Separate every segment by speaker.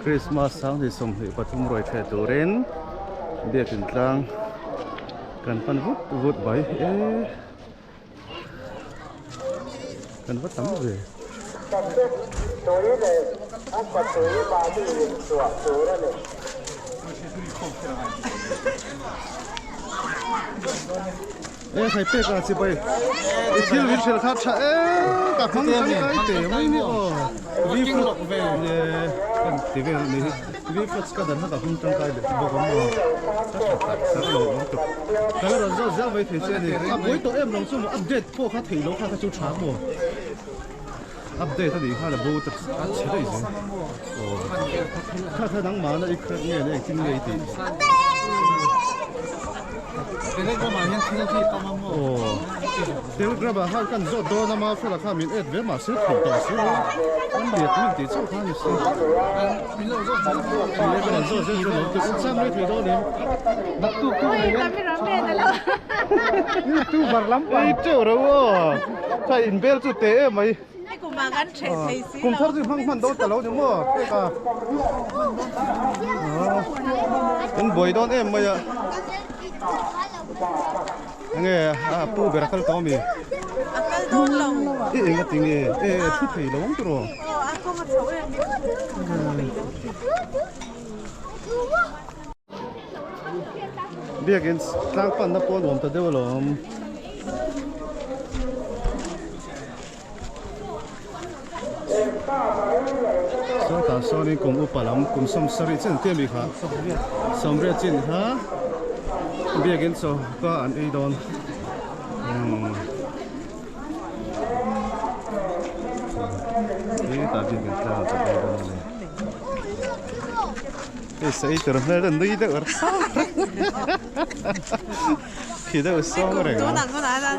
Speaker 1: Christmas 2023 ruai theh turin biakin tlang kan pan vut vut mai e kan va tam ve. E khai pek a chi pai i thil min hrel kha tha e ka hmang tangkai te mai ni aw vi fruit ve le kan ti vel ni hi vi fruits ka dan kha ka hmang tangkai leh bawk a maw ka tha tak tak lo awm tuk ka la rawn zawt zel mai thei che a ni a buai tawh em lo chu maw update pawh kha theih loh kha kha chu tha maw update a nih khan a bo ta a chhe daih zel aw kha kha nangmahna i crack nge le engtin nge i tih.
Speaker 2: Telegram ah hian thil hi tam a maw?
Speaker 1: Aw Telegram ah khan kan zawt dawn a Mafela khan min add ve mahse thei tawh si lo an biak min tih chauh kha a ni si.
Speaker 2: Min lo zawt zel chu
Speaker 1: Ni e ka rawn zawt zel chu lo ti chang mai thei dawn em?
Speaker 2: Naktuk tu nei em?
Speaker 1: Youtuber lampang. Ei teuh reuh aw. Kha inbel chu teh em mai. Kum thar chu hmang hman dawn ta lo ni maw pek a. In buai dawn em mai a. Enge a pu ber a kal tawh ami?
Speaker 3: A kal dawn lo.
Speaker 1: I eng a ti nge? E thu thei lo ang tiraw?
Speaker 3: Aw a kawng a chho em
Speaker 1: Biakin tlang panna pawh a nuam ta deuh alawm. Sawtah sawnin kum upa lam kum sawmsarih chin te ami kha sawmriat chin kha biakin chaw ka an ei dawn umm hetah biakin tlang an ei dawn a ni hei sa ei tur hmel deuh nui deuh Khi deuh sawng reng a.
Speaker 3: Tunah hunah hian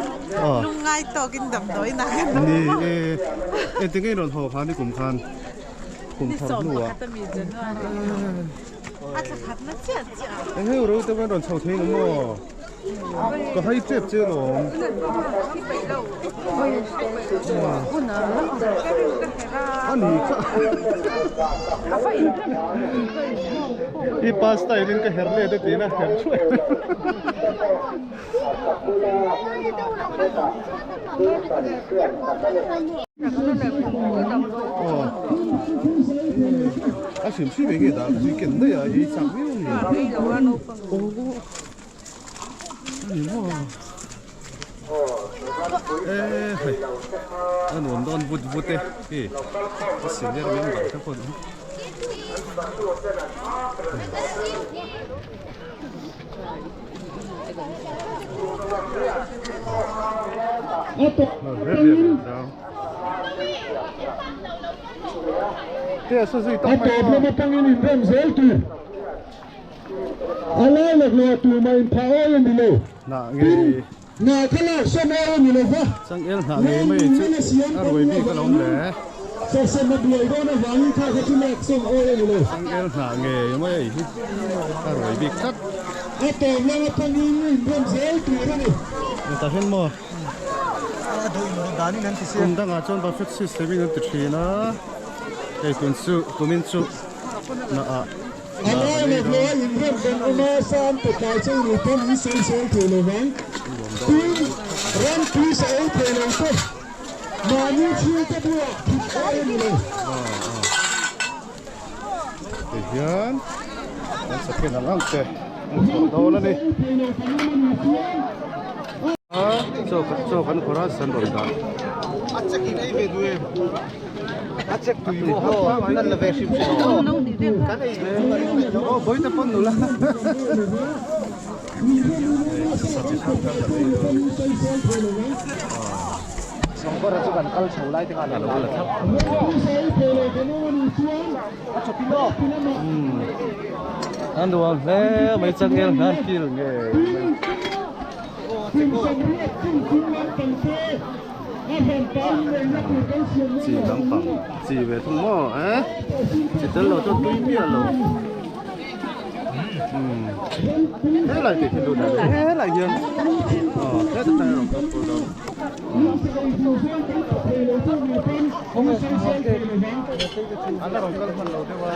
Speaker 3: lungngai tawkin damdawi na kan awm.
Speaker 1: Ni e, engtin nge i rawn haw khan i kum khan? Kum thar hnuah.
Speaker 3: Ni sawm pakhat ami January. A thla khat na chiah chiah a.
Speaker 1: Eng heu reu te pawh rawn chho thei lo maw? Ka hai tep che alawm. A ni kha. I pa style in ka her let a tiin a her thuai. Aw a hrim hrim enge dah zui ken daih a i chak viau a ni. Aw a ni maw. E hei a nuam dawn vut vut e hei a senior member te pawh an awm.
Speaker 4: A tawp lam atangin inrem zel tur a lai laklawh tumah inphah awi a ni lo. Tin, hna kha lak sawm awi a ni lo va, ralnun nena siam kan nih avangin sawsawm a buai dawn avangin kha kha chu lak sawm awi a ni lo. A tawp lam atangin inrem zel tur a ni.
Speaker 1: Kum dangah chuan buffet system in an ti thin a, hei tun chu kumin chu naah
Speaker 4: A lai leh hlawh a inrem kan awm a, sa an pe tlai che ni pawn an sawi sawi thei lo vang. Tin, ram tui sa ei thei lo te, mahni chhungte bulah thut ai a ni lo.
Speaker 1: Tihian kan sakhi ang ang te an chhuah dawn a ni. Chaw chaw kan khawrh a san rawn dah.
Speaker 2: A check in ei ve duh em? A check tui maw? Kan la ve hrim hrim kan ei duh chu ka ring leh lo.
Speaker 1: Aw bawihte pawn nula.
Speaker 2: Sawngkawra chu kan kal chho lai te kha a lo la thlap. A chawpin aw.
Speaker 1: An nuam hle mai changel hnan kil nge. Chi lampang chi ve thung maw eh chi tel lo chuan tui miah lo. Helai te khi lut a helai hian aw heta tang erawh kal pur dawn. An la rawn kal hman lo deuh a.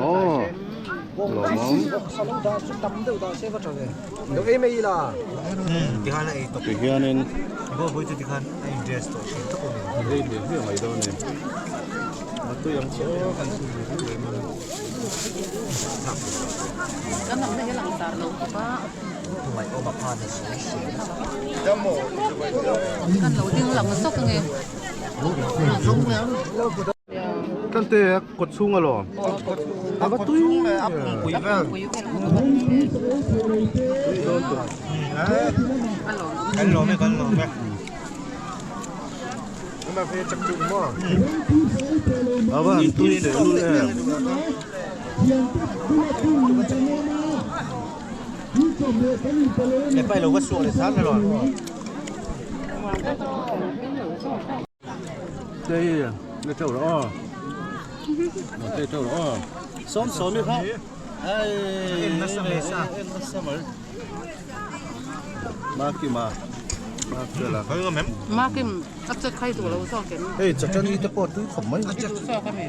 Speaker 1: Aw lawmawm. Tihianin ei hliah hliah mai dawn a ni. A tui ang chu aw. Kan te kawt chhung alawm. A va tui a pui vel. Tui dawn tur.
Speaker 2: Kan lawm e kan lawm e.
Speaker 1: A va han tui teh lul em. Tei na trâu rawh aw. Tei trâu rawh aw. Sawm sawm i kha. Ai en nasa mai sa. En nasa mai. Makima. Makela.
Speaker 3: Makim a che khai duh lo zawk em.
Speaker 1: Hei chachani te pawh tui khawp mai.
Speaker 3: A duh zawk a mi.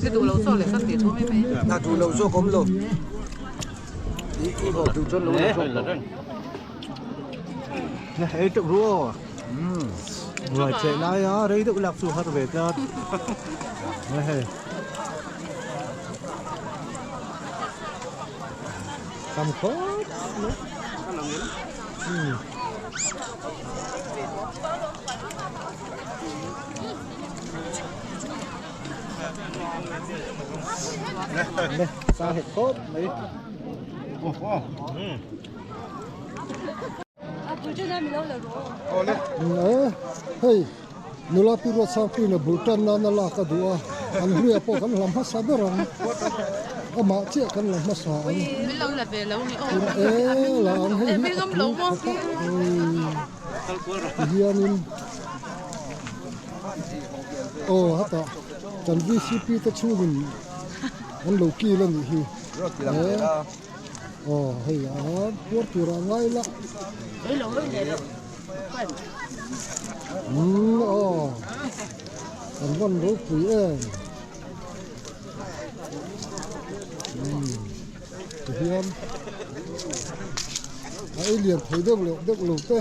Speaker 3: I duh lo zawk leh ka tih thu mai mai.
Speaker 2: Na duh lo zawk awm lo. I i hawp duh chuan lo la zawk.
Speaker 1: Na hei teuh ru aw. Ruai cheh lai a rei deuh lak chu har ve tlat. Hei. Tam khawp mai. Nè, sa hết khốp mấy.
Speaker 4: Hei nula pi ruat sang puiin a bul tan nana lak a duh a an hluiah pawh kan la hmasa ber ang amah chiah kan la hmasa ang e la ang hei hi a tui khawp a tihianin aw hetah kan vcp te chhungin an lo kil a nih hi e. Aw hei a puar tur ah ngai la umm aw kan rawn ropui em umm tihian a ei lian thei deuh leh deuh lo te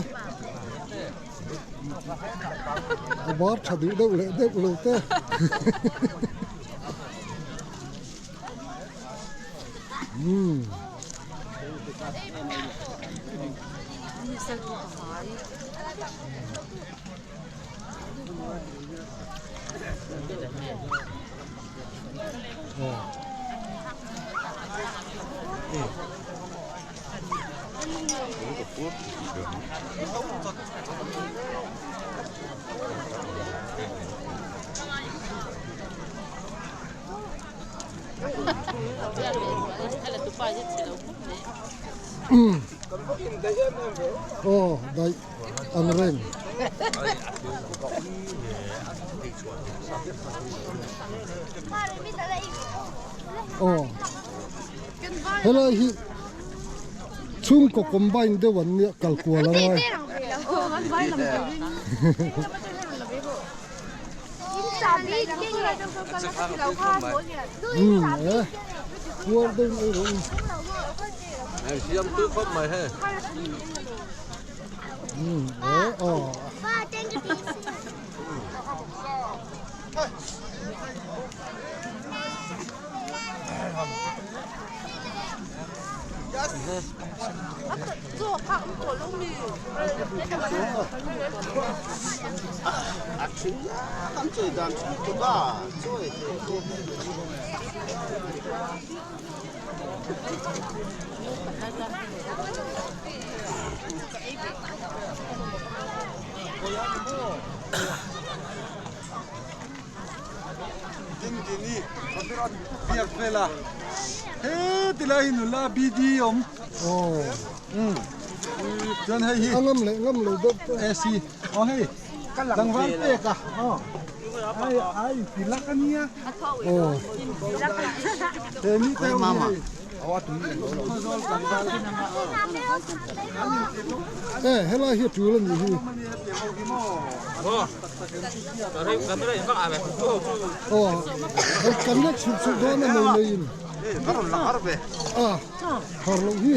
Speaker 4: a bar tha duh deuh leh deuh lo te. Aw daih ang reng. Aw helai hi chhungkaw combine deuh an nia kal kual a ngai. Puar deuh mai rawh u. Aw. A ngam leh ngam lo deuh te.
Speaker 1: Tlangval pek a aw ai ai ti lak a nia aw he mi te ho hi
Speaker 4: E helai hi a tul a nih hi. Aw kan la chhuk chhuk dawn a nei nei in. A har loh hi.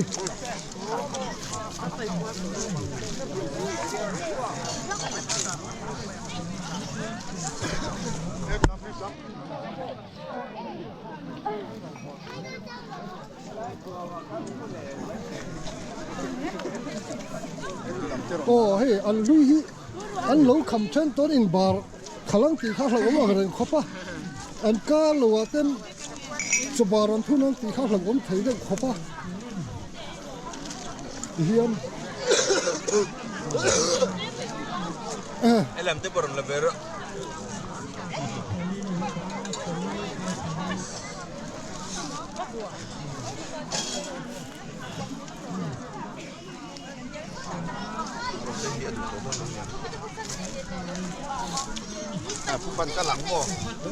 Speaker 4: Aw hei an hlui hi an lo kham then tawn in bar khalang tih kha hlauhawm ang reng khawp a an kar lo ah ten chaw bar an thun ang tih kha hlauhawm thei deuh khawp a tihian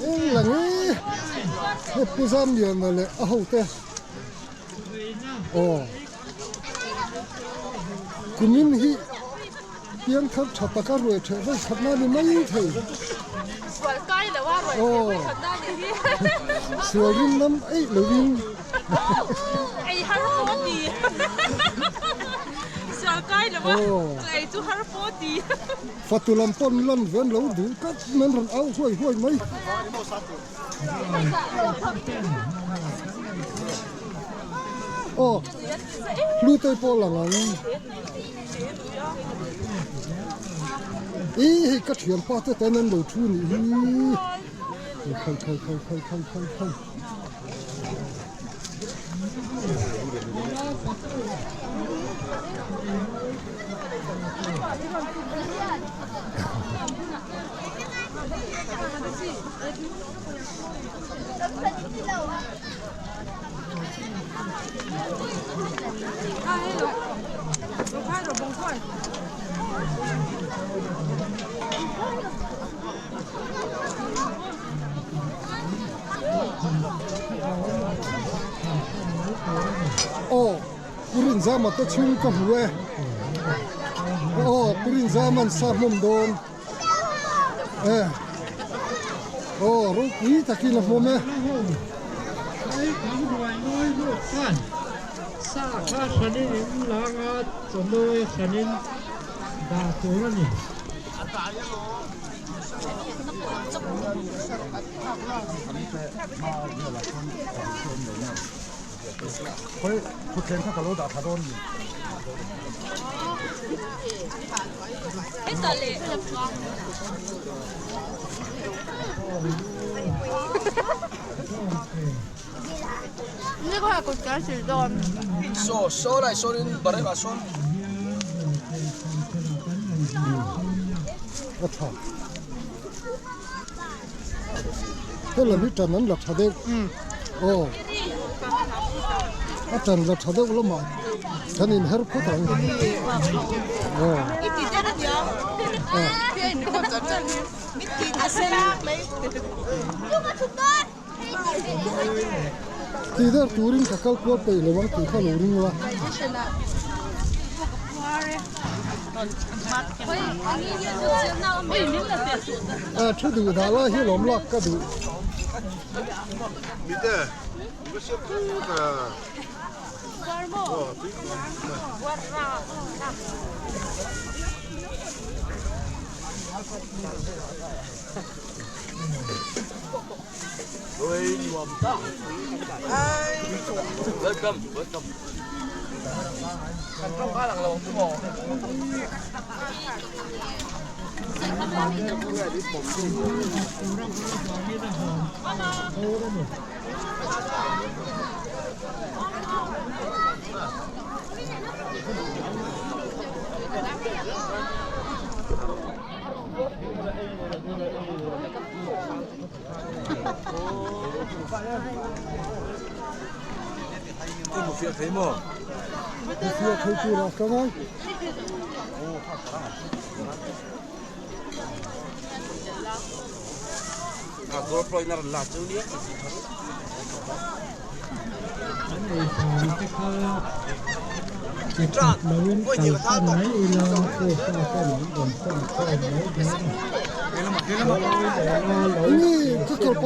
Speaker 4: Eng lang e he pu Zamliana leh a hote aw kumin hi piangthar tha taka ruai theh vawi khat na ni mai thei aw sual rin lam eih lovin.
Speaker 3: Ei har pawh ti. Sual kai lo a. Chu ei chu har pawh ti.
Speaker 4: Fatu lam pawn lan ven lo duh tlat men rawn au huai huai mai. Aw hlutei pawh lang ang. Ih hei ka thianpa te ten an lo thu nih hi. Khai khai khai khai khai khai khai. Aw Pu Rinzama te chhung ka hmu e aw Pu Rinzama an sa hmawm dawn e aw ropui takin a hmawm e.
Speaker 5: Sa kha hranin in langa chawhnawi hranin dah tur a ni.
Speaker 4: A tha helam hi tan an la tha deuh aw a tan la tha deuh lamah kan in her phawt ang aw Tih der turin ka kal kual peih lo ang tih kha lo ring la. A thu duh dah lai hi lawm lak ka duh. Fiah thei tur ah ka ngai.
Speaker 5: An ei thawm te kha che khat loin kalsan mai ila tupa ten an rawn sawn khawm mai dawn a. Chawi nena lo thlir tur a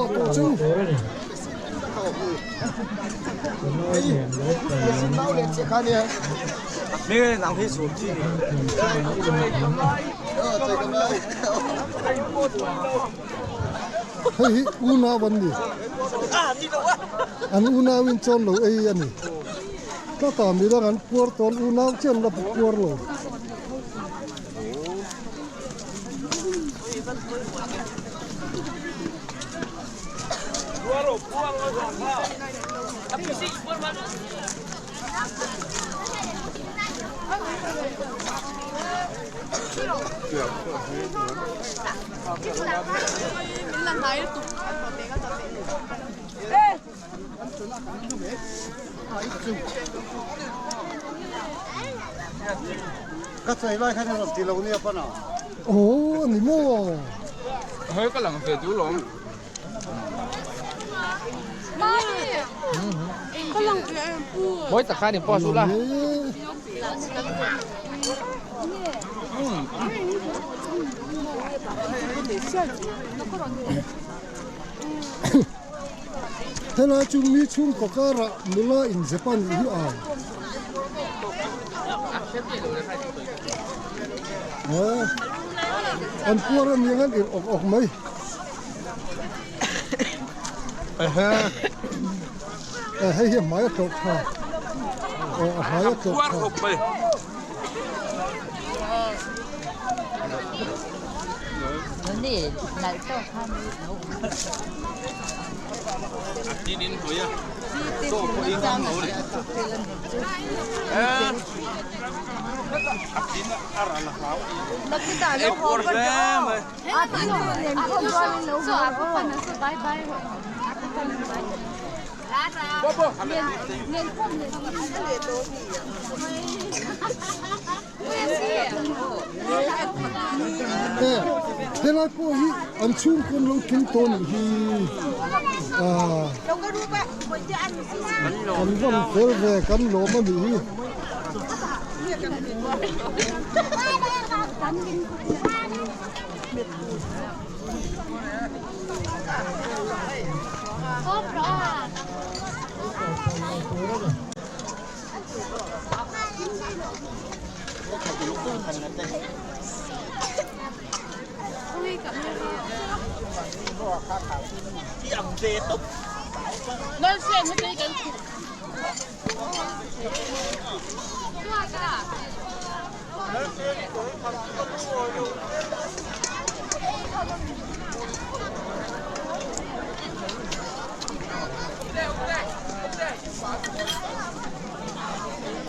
Speaker 5: ni. Chawi nen lo tel ang a.
Speaker 4: Hei hi unau an ni. An unauin chuan lo ei a ni. Tlata midang an puar tawn unau chian la puar lo.
Speaker 1: Ka chei lai khan rawn ti lo nia pana.
Speaker 4: Aw ani maw.
Speaker 6: Hei ka lang ve duh lawm. Mawi tak khan in post ula.
Speaker 4: Helai chu mi chhungkaw karah nula in Japan hi a an puar aniang an irh awk awk mai. Hei hi a hmai a tlawh tha aw a hmai a tlawh tha. Helai pawh hi an chhungkaw an lo tling tawh anih hi ah kan vawn fel ve kan lawm anih hi.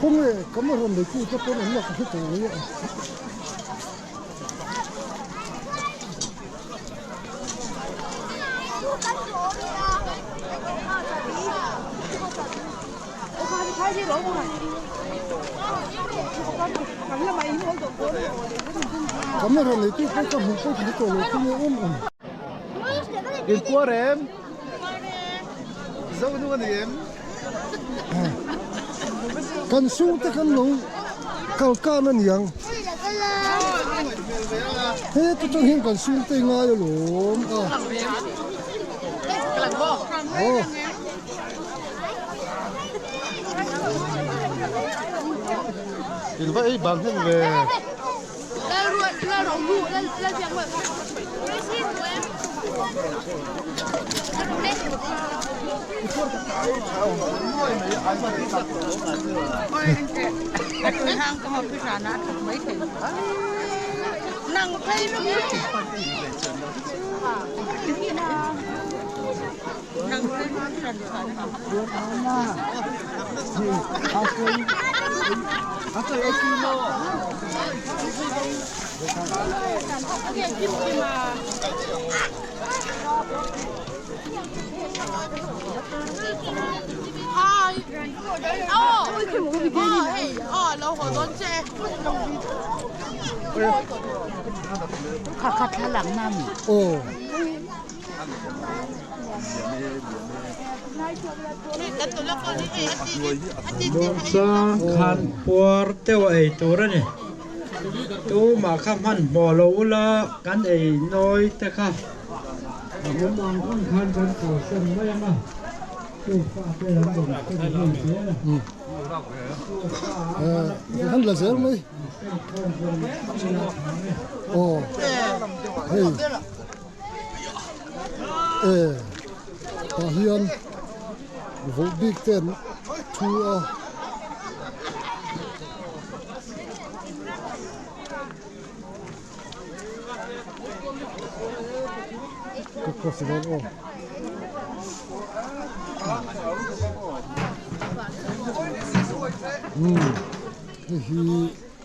Speaker 4: Khawnge camera neitu te pawn an la ka hre tawh lo a. Camera neitu pawh ka hmuh pawh ka hre tawh lo khawnge awm awm.
Speaker 1: Inkuar em? Zo nu a ni em?
Speaker 4: Kan sung te kan lo kal kan a niang. He te tang hian kan sung te ngai alawm a. Aw.
Speaker 1: In va ei bang hnem ve.
Speaker 7: Kha kha thlalak na mi.
Speaker 4: Aw.
Speaker 5: Bawngchang khan puar deuh a ei tur a ni. Tumah kha hmanhmawh lo ula kan ei nawi te kha a awm ang ang khan kan kalsan mai ang a, chu fate an rawn thlen zui zel a.
Speaker 4: Han la zel mai. Aw hei e tah hian voh bik te an thu a. Ka cross dawn aw. Umm hei hi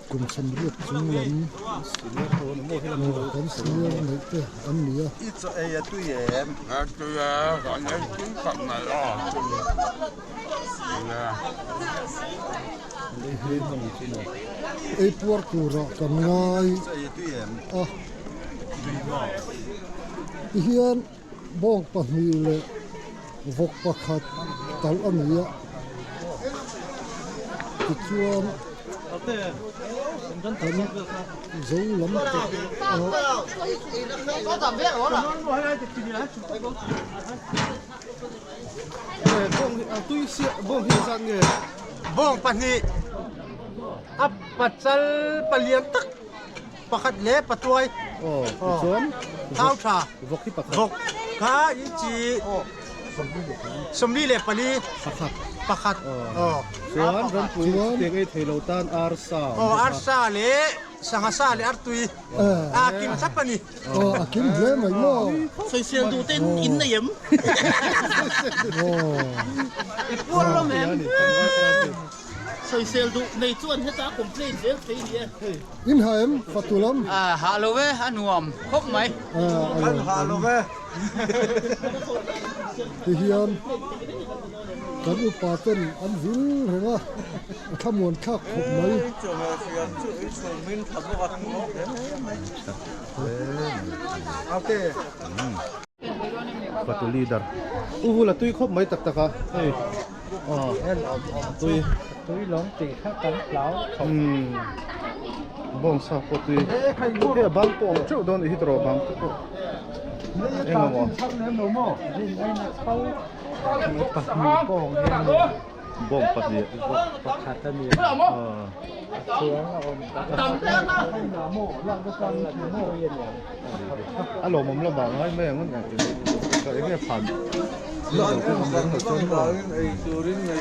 Speaker 4: kum sawmriat chung lam kan senior neih te an ni a. Ei puar turah kan ngai a tihian bawng pahnih leh vawk pakhat talh a ni a tichuan kan zo lam tawh a.
Speaker 2: Bawng pahnih a pachal palian tak pakhat leh patuai thau tha vawk kha inchi 24 pakhat aw arsa leh sangha sa leh artui a kim thlap a ni.
Speaker 4: Aw a kim hle mai maw.
Speaker 8: Sawisel duh ten in nei em? I puar lam em? Sawisel duh nei chuan heta complain zel thei ni e.
Speaker 4: In ha em fatu lam?
Speaker 6: Ha lo ve, a nuam khawp mai.
Speaker 4: Kan ha lo ve. Tihian kan upa ten an vil reng a, a thlamuan thlak khawp mai.
Speaker 1: Fatu leader u hula tui khawp mai tak tak a hei tui
Speaker 5: tui lawng tih kha kan hlau khawp
Speaker 1: bawng sa pawh tui hei a bang pawh awm teuh dawn anih hi tawh bang te pawh engemaw bawng pahnih
Speaker 5: pakhat a ni a chuang a awm
Speaker 1: a lawmawm lamah ngai mai ang ka eng nge phan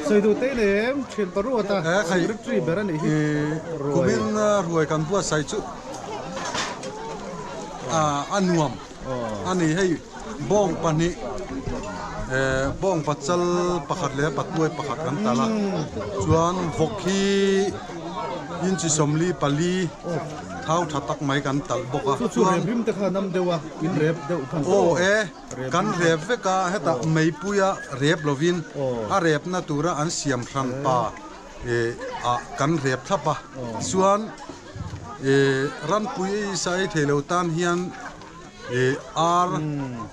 Speaker 1: sawi duh te lem thian paruat a secretary ber a nih hi
Speaker 9: kumin ruai kan buatsaih chu a nuam a ni hei bawng pahnih bawng pachal pakhat leh patuai pakhat kan tal a chuan vawk hi inchi 44 thau tha tak mai kan talh bawk a
Speaker 1: chuan rep te kha nam deuh a in rep deuh khan
Speaker 9: aw e kan rep vek a hetah meipuia rep lovin a repna tura an siam hran pa ah kan rep thlap a chuan Ranpui sa ei thei lo tan hian ar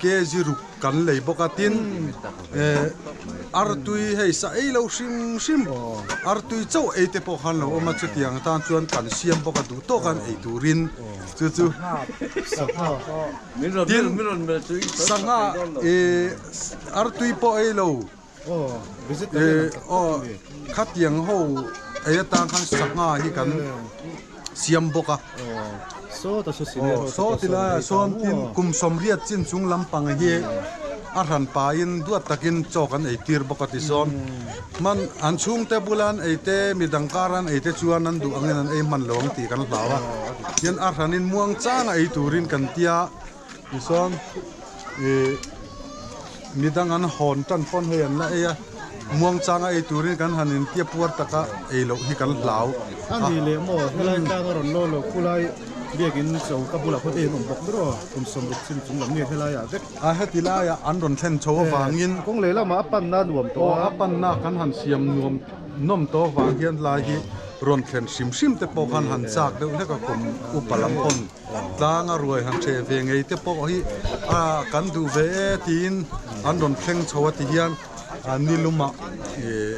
Speaker 9: kg ruk kan lei bawk a tin artui hei sa ei lo hrim hrim artui chauh ei te pawh khan lo awm a chutiang atan chuan kan siam bawk a duh tawk an ei turin chu chu tin sangha artui pawh ei lo. Aw khatiang ho ei atan khan sangha hi kan siam bawk a saw ti laiah sawn tin kum sawmriat chin chung lampang hi a hran pahin duat takin chaw kan ei tir bawk a ti sawn hman an chhungte bula an ei te midang kara an ei te chuan an duh angin an ei hman lo ang tih kan hlau a tin a hranin muang changa ei turin kan tia. Tichuan ih midang an hawn tan pawn hei an la ei a, muangchanga ei turin kan han intia puar taka ei loh hi kan hlau.
Speaker 1: A ni leh maw, helai tlang a rawn law lo khulai biakin cho ka bulah khaw te an awm bawk ber aw, kum 60 chin chung lam nge helai ah vek.
Speaker 9: A heti laiah an rawn thlen chho avangin.
Speaker 1: Kawng leh lamah a panna nuam tawh a.
Speaker 9: Aw a panna kan han siam nuam nawm tawh avang hian lai hi. rawn thlen hrim hrim te pawh khan han chak deuh hlek a kum upa lam pawn tlanga ruai han hreh ve ngei te pawh hi a kan duh ve e tiin an rawn thleng chho a ti hian ni lumah ih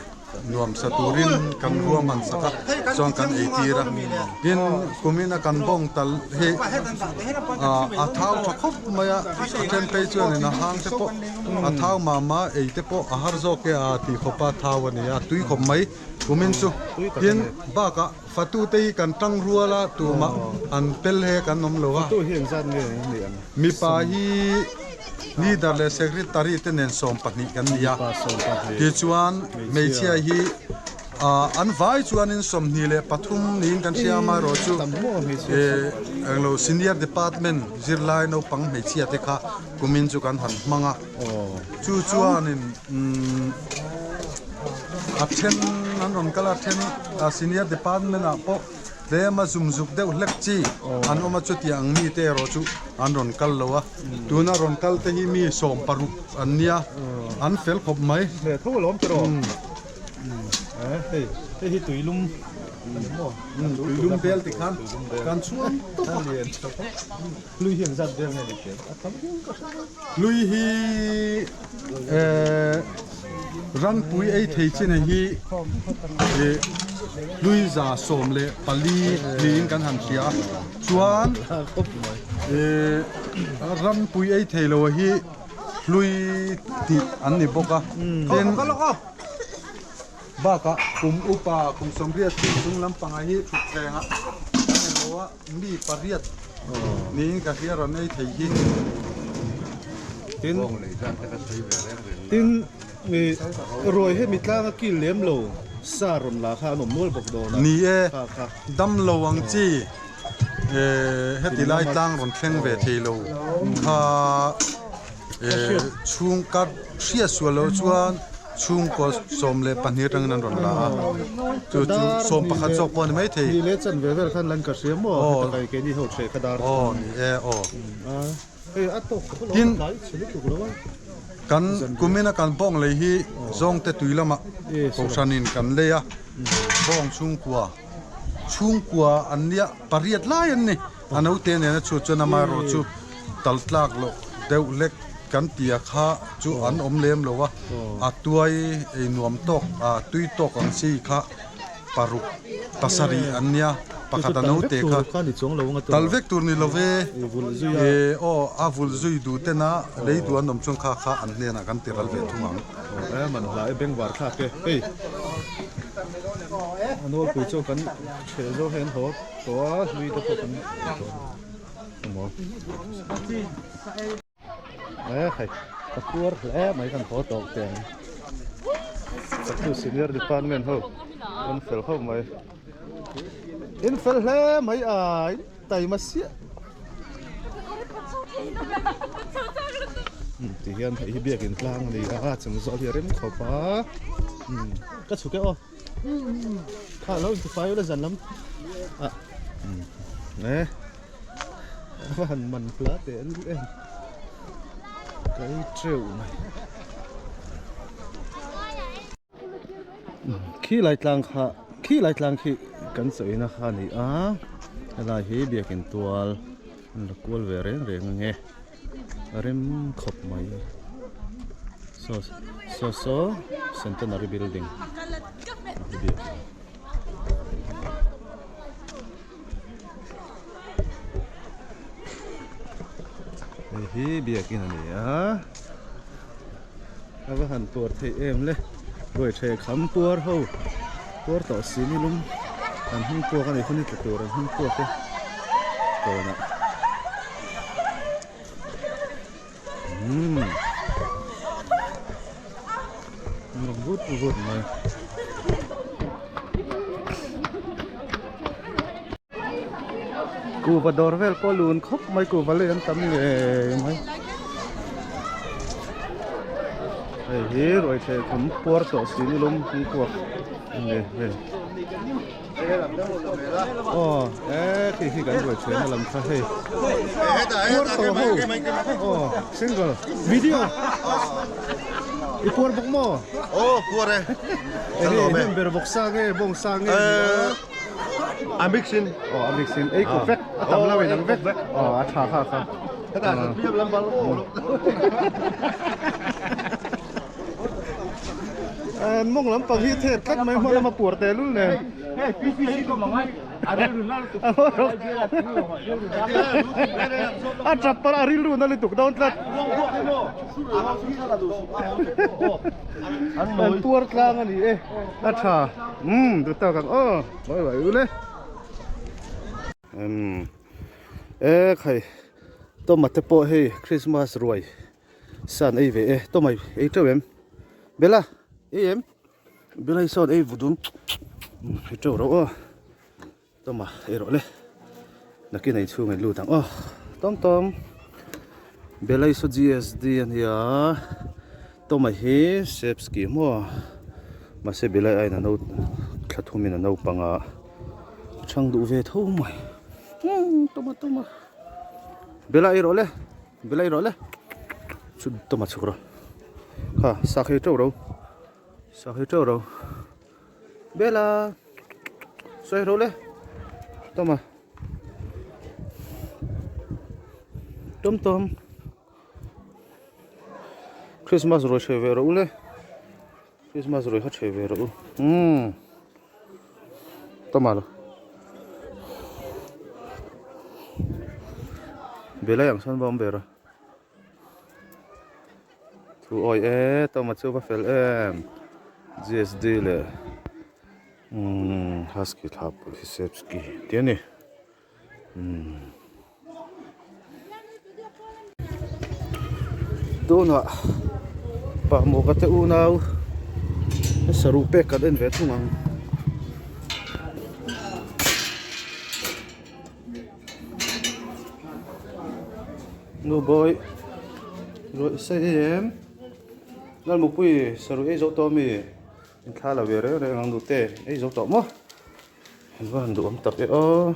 Speaker 9: nuamsa turin kan ruam han sak a chuan kan ei tir a tin kumin a kan bawng tal hi a thau tha khawp mai a a then phei chuanin a hang te pawh a thau mah mah ei te pawh a har zawk e a tih khawp a thau a ni a tui khawp mai kumin chu tin bakah fatu te hi kan tang rual a tumah an pel he kan awm lo a mipa hi leader leh secretary te nen 12 kan ni a tichuan hmeichhia hi an vai chuanin 23 niin kan hria amaherawhchu englo senior department zirlai naupang hmeichhia te kha kumin chu kan han hmang a chu chuanin a then an rawn kal a a then senior department ah pawh tlem a zum zuk deuh hlek chi an awm a chutiang ang mite erawh chu an rawn kal lo a tuna rawn kal te hi mi 16 an nia an fel khawp mai.
Speaker 1: Tho alawm tiraw hei hei hi tuilum
Speaker 9: tuilum bel tikhan kan chhuang tawp a
Speaker 1: hlui hi engzat vel nge ni tel a tam viau ka hre mai.
Speaker 9: Hlui hi ranpui ei thei chin hi hlui 114 niin kan han hria a chuan ranpui ei thei lo hi hlui tih an ni bawk a tin bakah kum upa kum 80 chung lampangah hi thutthlengah an emaw a mi pariat niin ka hria rawn ei thei hi.
Speaker 1: Tin tin mi ruai he mi tlanga kil lem lo sa rawn la kha an awm nual bawk dawn a.
Speaker 9: Ni e, dam lo ang chi heti lai tlang rawn thleng ve thei lo kha chhung ka hriat sual loh chuan chhungkaw 12 atangin an rawn la a, chu chu 11 zawk pawh a ni maithei.
Speaker 1: Ni leh chan ve vel khan lan ka hria maw heta kai keini ho hreh kha dar
Speaker 9: aw ni e aw
Speaker 1: hei a tawk ka
Speaker 9: tin
Speaker 1: tlai chhe lutuk lo a
Speaker 9: kan kumina kan bawng lei hi zawngte tui lamah kohhranin kan lei a bawng chhungkua chhungkua an nia pariat lai an ni a naute nena chhuat chuan amaherawh chu tal tlak loh deuh hlek kan ti a kha chu an awm lem lo a a tuai ei nuam tawk a tui tawk ang chi kha paruk pasarih an nia pakhat a naute kha tal vek tur ni lo ve aw a vul zui duh tena lei duh an awm chuan kha kha an hnenah kan ti ral ve thung ang.
Speaker 1: Man hla e bengvar thlak e hei a nawlpui chu kan ṭheh zawk hian haw tawh a hlui te pawh kan hei ka puar hle mai kan haw tawh teh ang Saktu senior department ho an fel khawp mai in fel hle mai a in taima siah ti hian hei hi biakin tlang a ni a chung zawh hi a rem khawp a ka chhuk e aw. Kha lo intifai ula zan lam ah e a va han man hla teh lu em kai teuh mai khi lai tlang kha khi lai tlang khi kan chawina kha a ni a helai hi biakin tual an la kual ve reng reng ange. A rem khawp mai saw saw saw centenary building hei hi biakin a ni a a va han puar theih em le ruaitheh kham puar ho puar tawh si nilum an hming puak a ni hun hi tla tur an hming puak e kawnah. Umm nuam vut vut mai. Kuhva dawr vel pawh lun khawp mai kuhva lei an tam ngei mai. Hei hi ruaitheh khum puar tawh si nilum hmingkuak a ni hei. Aw e khi khi kan ruai chhuahna lam kha hei puar tawh ho aw single video i puar bawk maw
Speaker 10: aw puar e
Speaker 1: hei hei ber bawk sa nge bawng sa nge A mix in. Aw a mix in ei kawp vek a tam lo in ang vek. Aw a tha kha kha.
Speaker 2: Hetah chuan piap lam bal aw lo.
Speaker 1: Mawng lampang hi thep tlat mai hma lama puar teh lul nen.
Speaker 5: Hei PCC kawm ang ai. A rilru na lutuk.
Speaker 1: A tap pawh a rilru na lutuk dawn tlat. An puar tlang a ni e. A tha. Umm duh tak ang aw. Bye bye ule. Umm e khai Toma te pawh hei Christmas ruai san ei ve e. Toma ei teuh em? Bella ei em? Bella hi sawn ei vudun ei teuh ro aw. Toma ei rawh le. Nakin ei chhung in lut ang aw. Tom Tom Bella hi saw GSD a nia. Toma hi Sepski maw mahse Bella hi aiin a no thla thum in a naupang a chhang duh ve tho mai. Toma Toma Bella ei rawh le. Bella ei rawh le. Chu Toma chhuk rawh. Kha sak hei teuh ro. Sak hei teuh ro. Bella sawi ro le Toma Tom Tom Christmas ruai hreh ve rawh u le Christmas ruai kha hreh ve rawh u umm Toma lo Bella ang sawn va awm ve rawh. Thu awi e Toma chu va fel em GSD leh umm husky thla pawlh hi sepsky tih a ni umm tunah pahmawka te unau saruh pek kan en ve thung ang. Nu bawi ruih sei em Lalmukpui saruh ei zo tawh ami in thla la ve reng reng ang nute ei zo tawh maw an va han duhawm tak e aw.